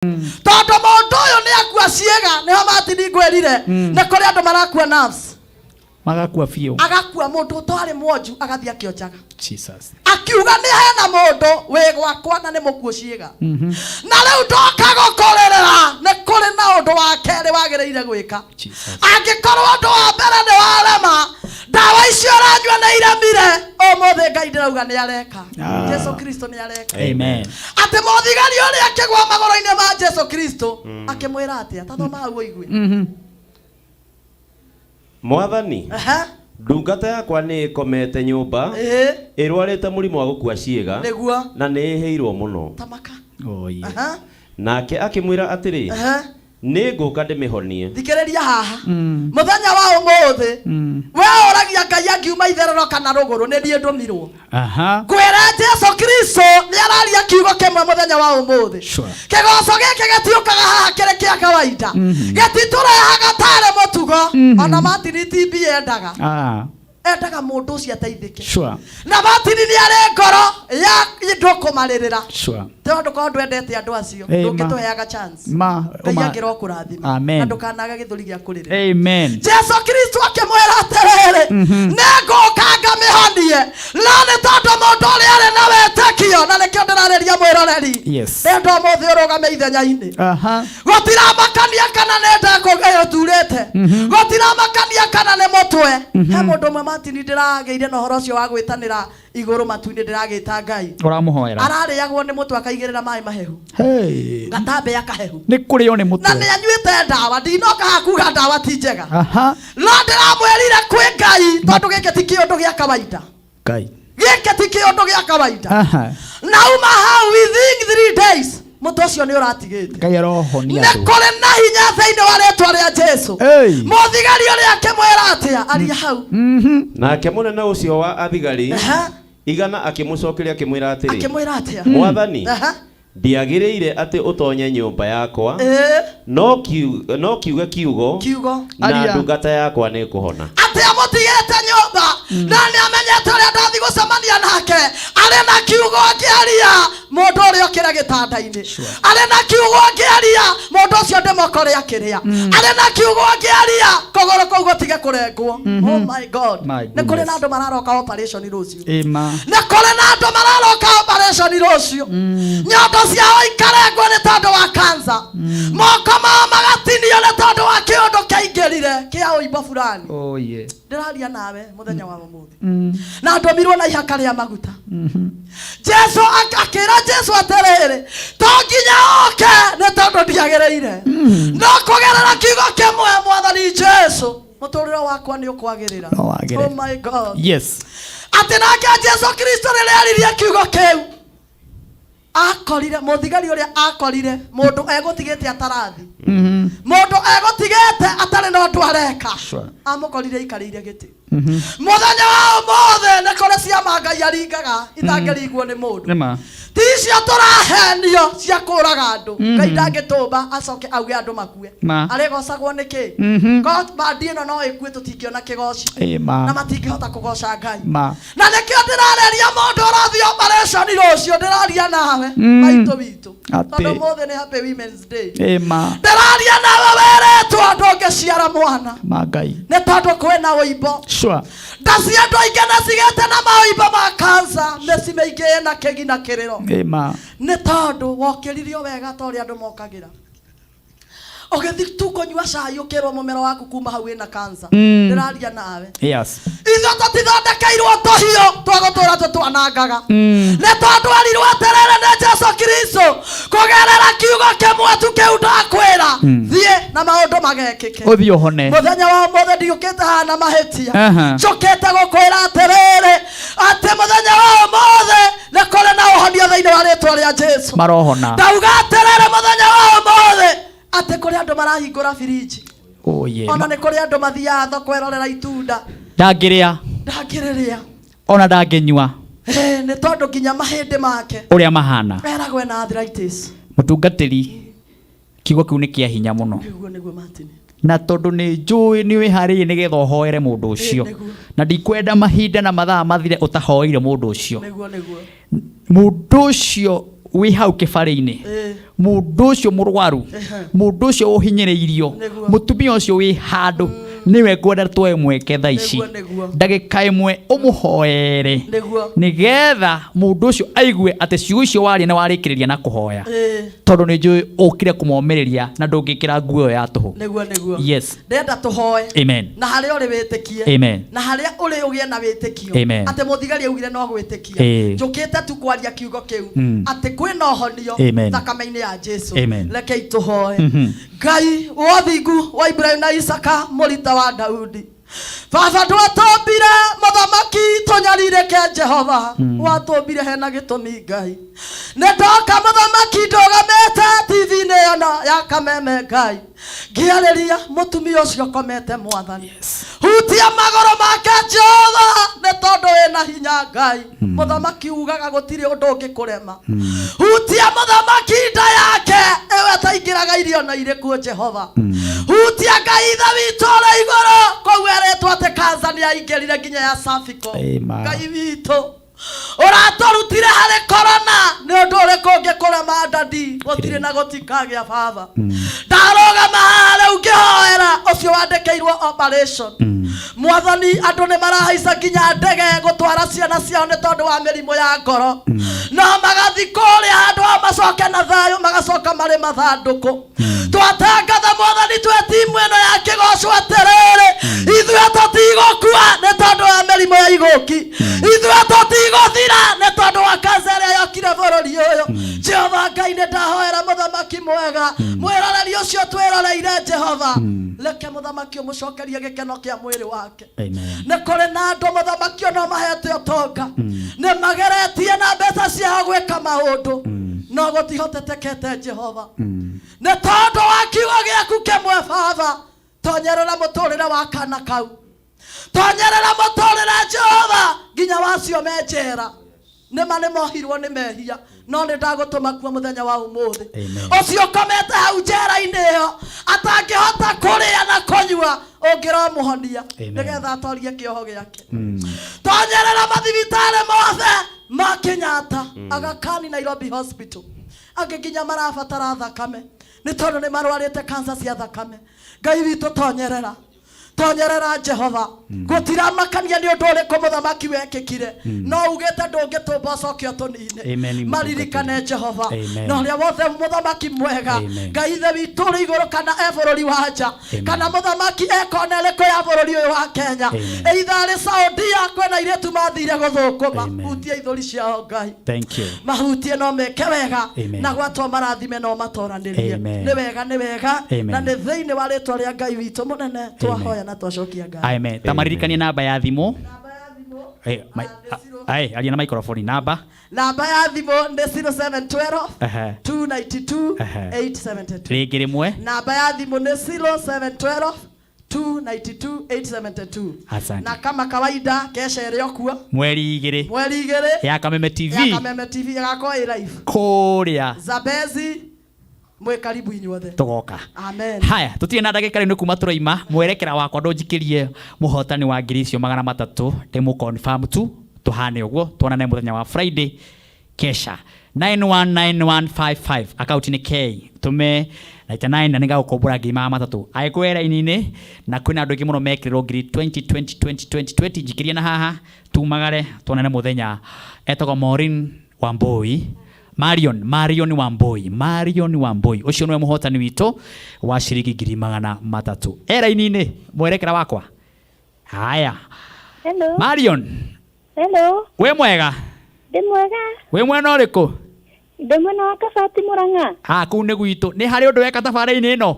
Tondũ mũndũ ũyũ nĩ akua ciĩga, nĩho Martin ngwĩrire nĩ kũrĩ andũ marakua nerves. Magakua biũ. Agakua mũndũ ũtarĩ mwonju agathiĩ akĩonjaga. Jesus. Akiuga nĩ hena mũndũ wĩ gwakwa na nĩ mũkuo ciĩga, na rĩu ndoka gũkũrĩrĩra. Nĩ kũrĩ na ũndũ wa kerĩ wagĩrĩire gwĩka. Jesus. Angĩkorwo ũndũ wa mbere nĩ warema, ndawa icio ũranyua nĩ iremire, ũmũthĩ Ngai ndĩrauga nĩ areka. Ah. Jesu Kristo nĩ areka. Amen. Atĩ mũthigari ũrĩa akĩgwa magũrũ-inĩ ma Jesu Kristo, akĩmwĩra atĩa? Tathoma hau ũigue. Mwathani, ndungata yakwa nĩ ĩkomete nyũmba ĩrwarĩte mũrimũ wa gũkua ciĩga na nĩ ĩhĩirwo mũno. Tamaka. Oh, yeah. Nake akĩmwĩra atĩrĩ, "Nĩ ngũka ndĩmĩhonie." Thikĩrĩria haha. Mũthenya wa ũmũthĩ, we ũragia Ngai angiuma itherero kana rũgũrũ, nĩ niĩ ndũmirwo ngwĩre Jesu Kristo nĩ araria kiugo kĩmwe mũthenya wa ũmũthĩ. Kĩgoco gĩkĩ gĩtiũkaga haha kĩrĩ kĩa kawaida, gĩtitũrehaga tarĩ mũtugo. Ona Martin TB endaga endaga mũndũ ũcio ateithĩke. Na Martin nĩ arĩ ngoro ya ndũkũmarĩrĩra, tondũ korwo ndwendete andũ acio, ndũngĩtũheaga chance. Ma. Ngai Uma. angĩrwo kũrathima. Amen. Na ndũkanaga gĩthũri gĩa kũrĩrĩra. Amen. Jesu Kristo akĩmwĩra atĩrĩrĩ, "Nĩ ngũka ngamĩhonie," no nĩ tondũ mũndũ ũrĩa arĩ na wĩtĩkio, na nĩkĩo ndĩrarĩria mwĩroreri. Ndenda ũmũthĩ ũrũgame ithenya-inĩ. Gũtiramakania kana nĩ ndeko ĩturĩte, gũtiramakania kana nĩ mũtwe. He mũndũ ũmwe, Martin, ndĩragĩire na ũhoro ũcio wa gwĩtanĩra igũrũ matu-inĩ, ndĩragĩta Ngai. Ũramũhoera. Ararĩagwo nĩ mũtwe, akaigĩrĩra maĩ mahehu, gatambe akahehu. Nĩ kũrĩo nĩ Na mũtwe. Nĩ anyuĩte ndawa. Ndinoka haha kuga ndawa ti njega, no ndĩramwĩrire kwĩ Ngai, tondũ gĩkĩ ti kĩũndũ gĩa kawaida. Ngai. Gĩkĩ ti kĩũndũ gĩa kawaida. Na uma hau, within 3 days mũtwe ũcio nĩ ũratigĩte. Ngai arohonia Nĩ andũ. kũrĩ na hinya thĩinĩ wa rĩtwa rĩa Jesu. Mũthigari ũrĩa akĩmwĩra atĩa? Aria hau. Nake mũnene ũcio wa athigari 100 akĩmũcokeria akĩmwĩra atĩrĩ, Akĩmwĩra atĩa? "Mwathani, ndiagĩrĩire atĩ ũtonye nyũmba yakwa, no kiuge kiugo, Kiugo. na Aria. ndungata yakwa nĩ ĩkũhona." Atĩ amũtigĩte nyũmba na nĩ amenyete ũrĩa ndathi gũcemania nake, arĩ na kiugo angĩaria mũndũ ũrĩa ũkĩre gĩtanda-inĩ, arĩ na kiugo angĩaria mũndũ ũcio ndĩmokore akĩrĩa, arĩ na kiugo angĩaria kũgũrũ kũu gũtige kũrengwo. Oh my God. My Nĩ kũrĩ goodness. na andũ mararoka operation rũciũ. Ĩma. Nĩ kũrĩ na andũ mararoka operation rũciũ, nyondo ciao ikarengwo nĩ tondũ wa cancer, moko mao magatinio nĩ tondũ wa kĩũndũ kĩaingĩrire kĩa ũimbo fulani. Oh yeah. Ndĩraria nawe mũthenya wa ũmũthĩ na ndũmirwo na ihaka rĩa maguta. Jesu akĩra Jesu atĩrĩrĩ, "To nginya oke, nĩ tondũ ndiagĩrĩire, no kũgerera kiugo kĩmwe, Mwathani Jesu, mũtũrĩre wakwa nĩ ũkwagĩrĩra." No wagĩrĩre. Oh my God. Atĩ nake Jesu Kristo rĩrĩa aririe kiugo kĩu, akorire mũthigari ũrĩa, akorire mũndũ egũtigĩte atarathi, mũndũ egũtigĩte atarĩ na ũndũ areka. Amũkorire aikarĩire gĩtĩ. Mũthenya wa ũmũthĩ nĩ kũrĩ ciama Ngai aringaga itangĩringwo nĩ mũndũ. Nĩma. Ti icio tũrahenio cia kũraga andũ. Ngai ndangĩtũmba acoke auge andũ makue. Ma. Arĩgocagwo nĩ kĩ? Korwo bandi ĩno no ĩkue, tũtingĩona kĩgoci Ĩma. na matingĩhota kũgoca Ngai. Ma. Na nĩkĩo ndĩrarĩria mũndũ ũrathiĩ operation rũciũ, ndĩraria nawe, maitũ witũ, tondũ ũmũthĩ nĩ Happy Women's Day. Ĩma. Ndĩraria nawe werĩtwo ndũngĩciara mwana, Ma Ngai. nĩ tondũ kwĩna ũimbo. Nda cia andũ aingĩ nĩ cigĩte na maũimbo ma cancer, mĩciĩ mĩingĩ ĩna kĩgi na kĩrĩro, Ĩma. nĩ tondũ wokĩririo wega ta ũrĩa andũ mokagĩra, ũgĩthi tu kũnyua cai, ũkĩrwo mũmero waku kuma hau wĩna cancer. Ndĩraria nawe. Ithuĩ tũtithondekeirwo tũhiũ twa gũtũra tũtwanangaga, nĩ tondũ erirwo atĩrĩrĩ nĩ Jesu Kristo, "Kũgerera kiugo kĩmwe tu kĩu ndakwĩra, thiĩ na maũndũ magekĩke." Ũthiĩ ũhone. Mũthenya wa ũmũthĩ ndiũkĩte haha na mahĩtia. Njũkĩte gũkwĩra atĩrĩrĩ, atĩ mũthenya wa ũmũthĩ nĩ kũrĩ na ũhonio thĩinĩ wa rĩtwa rĩa Jesu. Marohona. Ndauga atĩrĩrĩ, mũthenya wa ũmũthĩ, atĩ kũrĩ andũ marahingũra birinji. Oh yeah. Ona nĩ kũrĩ andũ mathiaga thoko erorera itunda. Ndangĩrĩa. Ndangĩrĩrĩa. Ona ndangĩnyua. Eh, nĩ tondũ nginya mahĩndĩ make ũrĩa mahana, eragwo ena arthritis. Mũtungatĩri, kiugo kĩu nĩ kĩa hinya mũno. Nĩguo, nĩguo, Martin. Na tondũ nĩ njũĩ nĩ wĩharĩirie nĩgetha ũhoere mũndũ ũcio, na ndikwenda mahinda na mathaa mathire ũtahoeire mũndũ ũcio. Nĩguo, nĩguo. Mũndũ ũcio Wĩ hau kĩbarĩ-inĩ, mũndũ ũcio mũrwaru, mũndũ ũcio ũhinyĩrĩirio, mũtumia ũcio wĩ handũ, nĩwe ngwenda tuoe mweke thaa ici, Nĩguo, nĩguo. ndagĩka ĩmwe ũmũhoere, nĩgetha mũndũ ũcio aigue atĩ ciugo icio waria nĩ warĩkĩrĩria na kũhoya, tondũ nĩ njũĩ ũkire kũmomĩrĩria na ndũngĩkĩra nguo ĩyo ya tũhũ. Nĩguo, nĩguo. Yes. Ndĩrenda tũhoe. Amen. Na harĩa ũrĩ wĩtĩkie. Amen. Na harĩa ũrĩ ũgĩe na wĩtĩkio. Amen. Atĩ mũthigari augire no gwĩtĩkia. Njũkĩte tu kwaria kiugo kĩu atĩ kwĩna ũhonio Amen. thakame-inĩ ya Jesu. Amen. Rekei tũhoe. Ngai wa ũthingu wa Ibrahim na Isaka, mũrita wa Daudi, Baba, ndwatũmbire mũthamaki tũnyarirĩke. Jehova, watũmbire hena gĩtũmi. Ngai, nĩ ndoka mũthamaki ndũgamĩte TV-inĩ ĩyo na ya Kameme. Ngai, ngĩarĩria mũtumia ũcio ũkomete. Mwathani, hutia magũrũ make, Jehova, nĩ tondũ wĩna hinya. Ngai mũthamaki, ugaga gũtirĩ ũndũ ũngĩkũrema. Hutia mũthamaki nda yake ĩwe taingĩraga irio na irĩkũ. Jehova, hutia. Ngai Ithe witũ ũrĩ igũrũ, kũu erĩtwo atĩ kansa nĩ aingĩrire nginya ya cervical. Amen. Ngai witũ, ũratũrutire harĩ korona, nĩ ũndũ ũrĩkũ ũngĩkũrema? Ndadi, gũtirĩ na gũtikagĩa. Baba, ndarũgama haha rĩu ngĩhoera ũcio wandĩkĩirwo operation. Mwathani, andũ nĩ marahaica nginya ndege gũtwara ciana ciao nĩ tondũ wa mĩrimũ ya ngoro, no magathi kũrĩa handũ hao macoke na thayũ, magacoka marĩ mathandũkũ. Twatangatha, Mwathani, twĩ timu ĩno ya kĩgoco atĩrĩrĩ, ithuĩ tũtigũkua nĩ tondũ wa mĩrimũ ya igũki, ithuĩ tũtigũthira nĩ tondũ wa kansa ĩrĩa yokire bũrũri ũyũ. Jehova Ngai, nĩ ndahoera mũthamaki mwega, mwĩroreri ũcio twĩroreire. Jehova, reke mũthamaki ũmũcokerie gĩkeno kĩa mwĩrĩ wake. Amen. Nĩ kũrĩ na andũ, mũthamaki, ona mahete ũtonga, nĩ mageretie na mbeca ciao gwĩka maũndũ, no gũtihotetekete. Jehova, nĩ tondũ wa kiugo gĩaku kĩmwe, Baba, tonyerera mũtũrĩre wa kana kau, tonyerera mũtũrĩre, Jehova, nginya wacio me njera. Nĩma nĩ mohirwo nĩ mehia, no nĩ ndagũtũma kuo mũthenya wa ũmũthĩ. Amen. Ũcio ũkomete hau njera-inĩ ĩyo atangĩhota kũrĩa na kũnyua, ũngĩromũhonia Amen. nĩgetha atorie kĩoho gĩake. Tonyerera mathibitarĩ mothe ma Kenyatta, Aga Khan, Nairobi Hospital, angĩ nginya marabatara thakame nĩ tondũ nĩ marwarĩte kansa cia thakame. Ngai witũ, tonyerera, tonyerera, Jehova. Gũtiramakania nĩ ũndũ ũrĩkũ mũthamaki wekĩkire, no ugĩte ndũngĩtũmba ũcoke ũtũnine. Amen. Maririkane, Jehova, Amen. na ũrĩa wothe mũthamaki mwega. Amen. Ngai Ithe witũ ũrĩ igũrũ, kana e bũrũri wa nja, Amen. kana mũthamaki e kona ĩrĩkũ ya bũrũri ũyũ wa Kenya, Amen. either arĩ Saudia, kwĩna airĩtu mathire gũthũkũma. Amen. Hutia ithũri ciao, Ngai. Thank you. Mahutie no meke wega. Amen. Na gwatwo marathime no matoranĩrie. Amen. Nĩ wega, nĩ wega. Amen. Na nĩ thĩinĩ wa rĩtwa rĩa Ngai witũ mũnene twahoya na twacokia Ngai. Amen. Ta maririkanie namba ya thimũ. Namba ya thimũ, Eh, nĩ zero- ai, aria na microphone namba. Namba ya thimũ nĩ 0712 292 872. Rĩngĩ rĩmwe. Namba ya thimũ nĩ 0712 292 872. Asante. Na kama kawaida, kesha ĩrĩ o kuo. Mweri 2. Mweri 2. Ya Kameme TV. Ya Kameme TV ĩgakorwo ĩ live. Kũrĩa Zambezi, mwĩ karibu inyuothe. Tũgoka. Amen. Haya, tũtirĩ na ndagĩka rĩu nĩ kuma tũraima mwerekera wakwa. Ndũnjikĩrie mũhotani wa ngiri icio 300, ndĩmũ confirm tu, tũhane ũguo, tuonane mũthenya wa Friday. Kesha 919155, akaunti nĩ K, tũme 99 na nĩngagũkombora ngiri 300 angĩkorwo raini-inĩ. Na kwĩna andũ aingĩ mũno mekĩrĩrwo ngiri 20 20 20 20 20. Njikĩrie na haha tumagare, tuonane mũthenya. Etagwo Maureen Wambui, Marion, Marion Wambui, Marion Wambui, ũcio nĩwe mũhotani witũ wa ciringi ngiri 300 e raini-inĩ mwerekera wakwa. Haya. Hello. Marion. Hello. Wĩ mwega? Ndĩ mwega. Wĩ mwena ũrĩkũ? Ndĩ mwena wa Kabati, Murang'a. Ha, kũu nĩ gwitũ. Nĩ harĩ ũndũ weka tabarĩ-inĩ ĩno?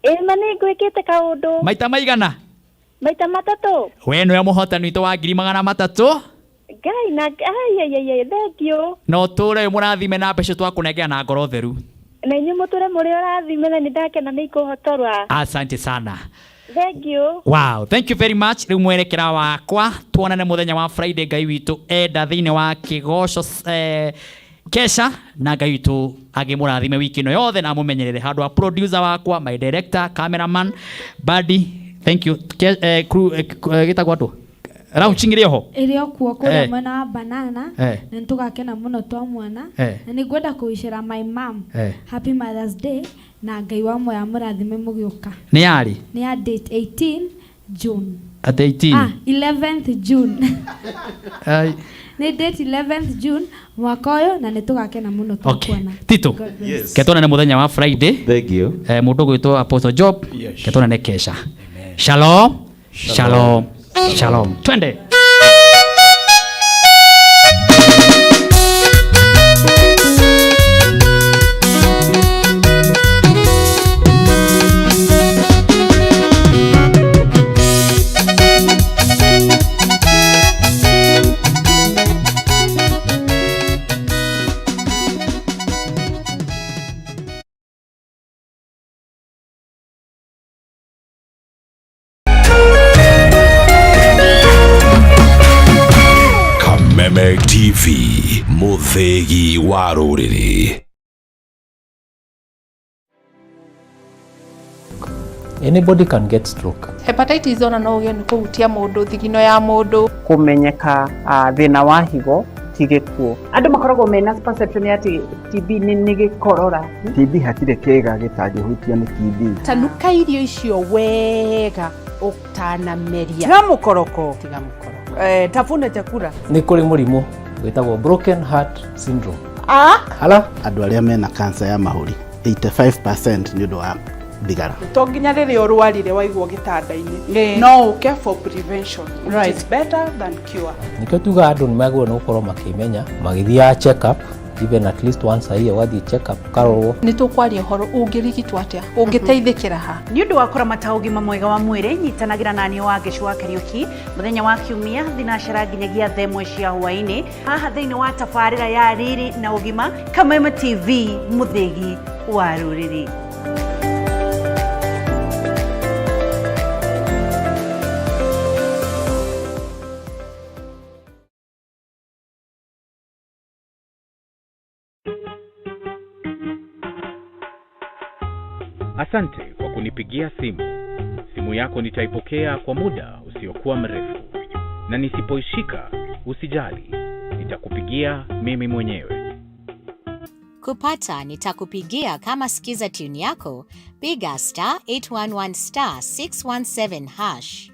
Ĩ ma, nĩ ngwĩkĩte kaũndũ. Maita maigana? Maita 3. We nĩwe mũhotani witũ wa ngiri 300. Ngai na ai ai ai, thank you. Na ũtũre wĩ mũrathime na mbeca twakũnengera na ngoro theru. Na inyuĩ mũtũre mũrĩ ũrathime, na nĩ ndakena nĩ ikũhotorwa. Asante sana. Thank you. Wow, thank you very much. Rĩu mwerekera wakwa, tuonane mũthenya wa Friday, Ngai witũ enda, thĩinĩ wa kĩgoco kesha, na Ngai witũ agĩmũrathime wiki ĩno yothe na amũmenyerere. Handũ wa producer wakwa, my director, cameraman Badi, thank you. Ke, crew, gĩtagwo andũ. Launching ĩrĩ oho. Ĩrĩ o kuo kũrĩa mwena wa banana. Na nĩtũgakena mũno twamuona. Na nĩngwenda kũwicĩra my mom happy Mother's Day na Ngai wa muoyo amũrathime mũgĩũka. Nĩ yarĩ? Nĩ ya date 18 June. At 18? 11th June. Nĩ date 11th June mwaka ũyũ na nĩtũgakena mũno twakuona. Tito. Yes. Ketuonane mũthenya wa Friday. Thank you. Mũndũ ũgwĩtwo Apostle Job. Yes. Ketuonane kesha. Shalom. Shalom. Shalom. Twende. Kameme TV, mũthĩgi wa rũrĩrĩ. Anybody can get stroke. Hepatitis ona no ũgĩe nĩ kũhutia mũndũ, thigino ya mũndũ. Kũmenyeka thĩna wa higo ti gĩkuũ. Andũ makoragwo mena perception ya atĩ TB nĩ gĩkorora. TB hatirĩ kĩĩga gĩtangĩhutio nĩ TB. Tanuka irio icio wega ũtanameria. Tiga mũkoroko. Tiga mũkoroko. Tafuna chakula. Nĩ kũrĩ mũrimũ wĩtagwo broken heart syndrome. Ala andũ arĩa mena cancer ya mahũri 85% nĩ ũndũ wa thigara. To nginya rĩrĩa ũrwarire waigwo gĩtanda-inĩ, no ũke for prevention, which is better than cure. Nĩkĩo tugaga andũ nĩ magĩrĩirwo nĩ gũkorwo makĩmenya magĩthiaga check up even at least once a year, ũgathiĩ check up ũkarorwo. Nĩ tũkwaria ũhoro ũngĩrigitwo atĩa, ũngĩteithĩkĩra ha. Nĩ ũndũ wa kũramata ũgima mwega wa mwĩrĩ, nyitanagĩra na niĩ wa Ngĩcu wa Kariũki mũthenya wa Kiumia thinacera nginyagia thaa ĩmwe cia hwaĩ-inĩ haha thĩinĩ wa tabarĩra ya Riri na Ũgima, Kameme TV, mũthĩgi wa rũrĩrĩ. Asante kwa kunipigia simu. Simu yako nitaipokea kwa muda usiokuwa mrefu. Na nisipoishika, usijali. Nitakupigia mimi mwenyewe. Kupata nitakupigia kama skiza tune yako, piga star 811 star 617 hash.